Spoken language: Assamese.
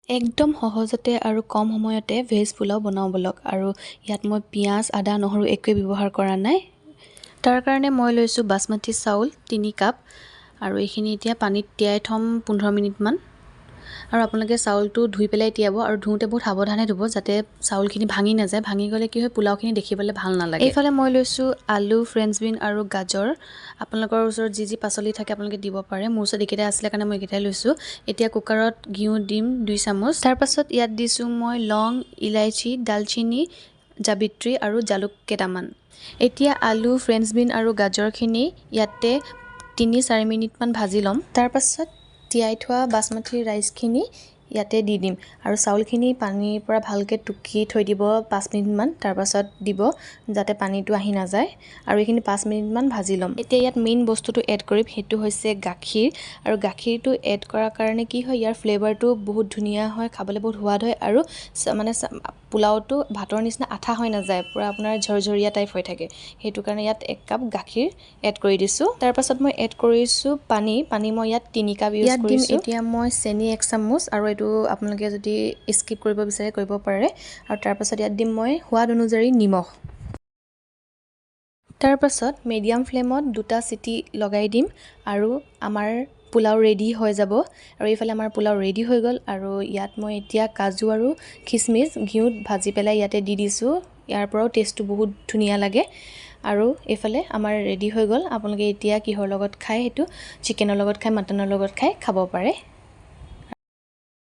একদম সহজতে আৰু কম সময়তে ভেজ পোলাও বনাওঁ ব'লক। আৰু ইয়াত মই পিঁয়াজ, আদা, নহৰু একোৱেই ব্যৱহাৰ কৰা নাই। তাৰ কাৰণে মই লৈছোঁ বাচমতি চাউল 3 কাপ আৰু এইখিনি এতিয়া পানীত তিয়াই থ'ম 15 মিনিটমান। আৰু আপোনালোকে চাউলটো ধুই পেলাই তিয়াব আৰু ধুওঁতে বহুত সাৱধানে ধুব, যাতে চাউলখিনি ভাঙি নাযায়। ভাঙি গ'লে কি হয়, পোলাওখিনি দেখিবলৈ ভাল নালাগে। এইফালে মই লৈছোঁ আলু, ফ্ৰেঞ্চ বিন আৰু গাজৰ। আপোনালোকৰ ওচৰত যি যি পাচলি থাকে, আপোনালোকে দিব পাৰে। মোৰ ওচৰত এইকেইটাই আছিলে কাৰণে মই এইকেইটাই লৈছোঁ। এতিয়া কুকাৰত ঘিউ দিম 2 চামুচ। তাৰপাছত ইয়াত দিছোঁ মই লং, ইলাচি, ডালচেনি, জাবিত্ৰী আৰু জালুক কেইটামান। এতিয়া আলু, ফ্ৰেঞ্চ বিন আৰু গাজৰখিনি ইয়াতে 3-4 মিনিটমান ভাজি ল'ম। তাৰপাছত তিয়াই থোৱা বাচমতি ৰাইচখিনি ইয়াতে দি দিম আৰু চাউলখিনি পানীৰ পৰা ভালকৈ টুকি থৈ দিব 5 মিনিটমান, তাৰপাছত দিব, যাতে পানীটো আহি নাযায়। আৰু এইখিনি 5 মিনিটমান ভাজি ল'ম। এতিয়া ইয়াত মেইন বস্তুটো এড কৰিম, সেইটো হৈছে গাখীৰ। আৰু গাখীৰটো এড কৰাৰ কাৰণে কি হয়, ইয়াৰ ফ্লেভাৰটো বহুত ধুনীয়া হয়, খাবলৈ বহুত সোৱাদ হয় আৰু মানে পোলাওটো ভাতৰ নিচিনা আঠা হৈ নাযায়, পূৰা আপোনাৰ ঝৰঝৰীয়া টাইপ হৈ থাকে। সেইটো কাৰণে ইয়াত 1 কাপ গাখীৰ এড কৰি দিছোঁ। তাৰপাছত মই এড কৰিছোঁ পানী। পানী মই ইয়াত 3 কাপ ইউজ কৰিছোঁ। এতিয়া মই চেনি 1 চামুচ আৰু এইটো আপোনালোকে যদি স্কিপ কৰিব বিচাৰে, কৰিব পাৰে। আৰু তাৰপাছত ইয়াত দিম মই সোৱাদ অনুযায়ী নিমখ। তাৰপাছত মিডিয়াম ফ্লেমত দুটা চিটি লগাই দিম আৰু আমাৰ পোলাও ৰেডি হৈ যাব। আৰু এইফালে আমাৰ পোলাও ৰেডি হৈ গ'ল। আৰু ইয়াত মই এতিয়া কাজু আৰু খিচমিচ ঘিউত ভাজি পেলাই ইয়াতে দি দিছোঁ। ইয়াৰ পৰাও টেষ্টটো বহুত ধুনীয়া লাগে। আৰু এইফালে আমাৰ ৰেডি হৈ গ'ল। আপোনালোকে এতিয়া কিহৰ লগত খায় সেইটো, চিকেনৰ লগত খায়, মাটনৰ লগত খায়, খাব পাৰে।